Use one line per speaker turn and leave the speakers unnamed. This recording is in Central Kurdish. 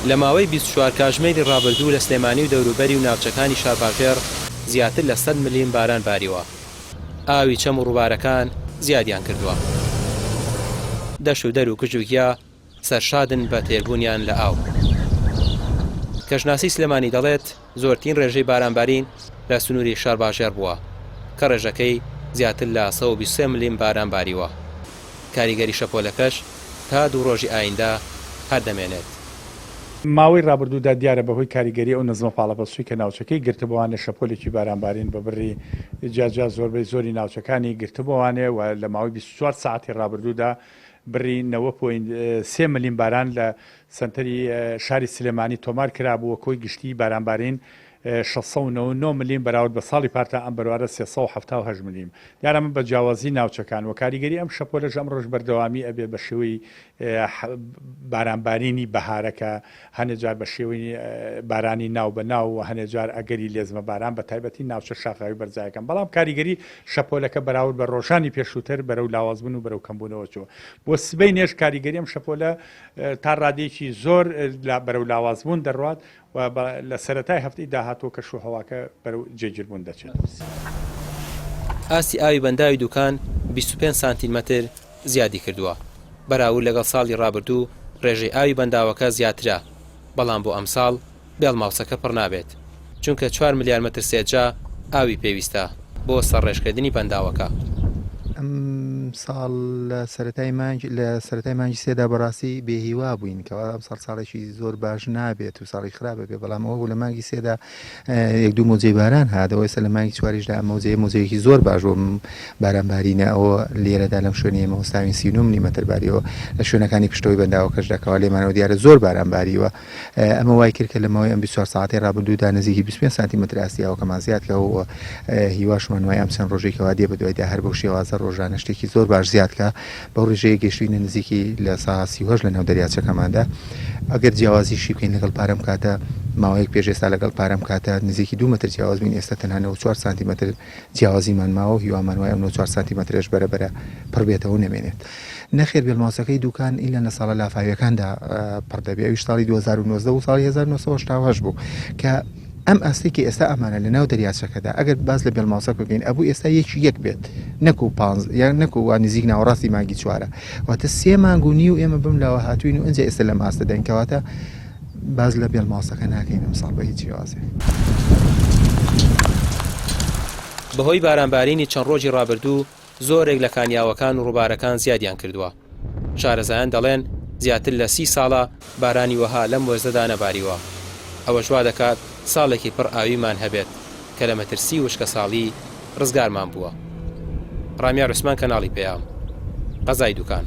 لە ماوەی 24 کاژمێری ڕابردوو لە سلێمانی و دەوروبەری و ناوچەکانی شارباژێڕ زیاتر لە 100 ملیم باران باریوە. ئاوی چەم و ڕووبارەکان زیادیان کردووە. دەشت و دەر و گژ و گیا سەرشادن بە تێربوونیان لە ئاو. کەشناسی سلێمانی دەڵێت، زۆرترین ڕێژەی بارانبارین لە سنووری شارباژێڕ بووە، کە ڕێژەکەی زیاتر لە 123 ملم باران باریوە. کاریگەری شەپۆلەکەش تا دوو ڕۆژی ئایندە هەر دەمێنێت.
ماوەی ڕابردوودا دیارە بەهۆی کاریگەری ئەو نزمە پاڵەپەستووی کە ناوچەکەی گرتبووانێ شەپۆلێکی بارانبارین بە بڕی جیاجیا زۆربەی زۆری ناوچەکانی گرتبووانێ و لە ماوەی 24 سەعاتی ڕابردوودا بڕی نەوە پۆینت سێ ملیم باران لە سەنتەری شاری سلێمانی تۆمار کرابوو و کۆی گشتیی بارانبارین 699 ملیم بەراورد بە ساڵی پار تا ئەم بەروارە 378 ملیم. دیارە ئەمە بە جیاوازی ناوچەکان و کاریگەری ئەم شەپۆلەش ئەمڕۆش بەردەوامی ئەبێت بە شێوەی بارانبارینی بەهارە کە هەنێ جار بە شێوەی بارانی ناو بە ناو و هەنێ جار ئەگەری لێزمە باران بە تایبەتی ناوچە شاخاوی بەرزایەکان بەڵام کاریگەری شەپۆلەکە بەراورد بە ڕۆژانی پێشووتر بەرەو لاوازبوون و بەرەو کەمبوونەوە چووە. بۆ سبەینێش کاریگەری ئەم شەپۆلە تا ڕادەیەکی زۆر بەرەو لاوازبوون دەڕوات و لە سەرەتای هەفتەی داهاتوو کەشوهەواکە بەرەو جێگیربوون دەچێت.
ئاستی ئاوی بەنداوی دوکان 25 سانتیمەتر زیادی کردووە، بەراورد لەگەڵ ساڵی ڕابردوو ڕێژەی ئاوی بەنداوەکە زیاترە، بەڵام بۆ ئەمساڵ بێڵماوسەکە پڕ نابێت، چونکە چوار ملیار مەتر سێجا ئاوی پێویستە بۆ سەرڕێژکردنی بەنداوەکە.
ئەمساڵ لە سەرەتای مانگ لە سەرەتای مانگی سێدا بەڕاستی بێ هیوا بووین کەوا ئەمساڵ ساڵێکی زۆر باش نابێت و ساڵی خراپ بێت بەڵام ئەوە بوو لە مانگی سێدا یەک دوو مۆجەی باران هاتەوە ئێستا لە مانگی چواریشدا ئەم مۆجەیە مۆجەیەکی زۆر باش بۆ باران بارینە ئەوە لێرەدا لەم شوێنەی ئێمە وەستاوین 39 ملیمەتر باریەوە لە شوێنەکانی پشتەوەی بەنداوەکەشدا کەوا لێمانەوە دیارە زۆر باران باریوە ئەمە وای کرد کە لە ماوەی ئەم 24 ساعتەی ڕابردوودا نزیکی 25 سانتیمەتر ئاستی ئاوەکەمان زیاد کە و هیواشمان وایە ئەم چەند ڕۆژەی کەوا دێ بەدوایدا هەر بەو شێوازە ڕۆژانە شتێکی زۆر باش زیاد کە بەو ڕێژەیە گەشتوینە نزیکی لە سا 38 لە ناو دەریاچەکەماندا ئەگەر جیاوازیشی بکەین لەگەڵ پارەم کاتە ماوەیەک پێش ئێستا لەگەڵ پارەم کاتە نزیکی دوو مەتر جیاواز بووین ئێستا تەنها 94 سانتیمەتر جیاوازیمان ماوە و هیوامان وایە ئەم 94 سانتیمەترەش بەرە بەرە پڕ بێتەوە و نەمێنێت. نەخێر بێڵماسەکەی دوکان ئیلا لە ساڵە لافاویەکاندا پڕ دەبێ ئەویش ساڵی 2019 و ساڵی 1988 بوو کە ئەم ئاستەی کە ئێستا ئەمانە لە ناو دەریاچەکەدا ئەگەر باس لە بێڵماسەک بکەین ئەبوو ئێستا یەکی یەک بێت نەکو پانز یان نەکو وا نزیک ناوەڕاستی مانگی چوارە واتە سێ مانگ و نیو ئێمە بەم لاوە هاتوین و ئینجا ئێستا لەم ئاستە دەین کەواتە باس لە بێڵماسەکە ناکەین ئەمساڵ بە هیچ شێوازێک.
بەهۆی بارانبارینی چەند ڕۆژی ڕابردوو زۆرێک لە کانیاوەکان و ڕووبارەکان زیادیان کردووە. شارەزایان دەڵێن زیاتر لە سی ساڵە بارانی وەها لەم وەرزەدا نەباریوە، ئەوەش وا دەکات ساڵێکی پڕ ئاویمان هەبێت کە لە مەترسی وشکەساڵی ڕزگارمان بووە. ڕامیار عوسمان کەناڵی پەیام، قەزای دوکان.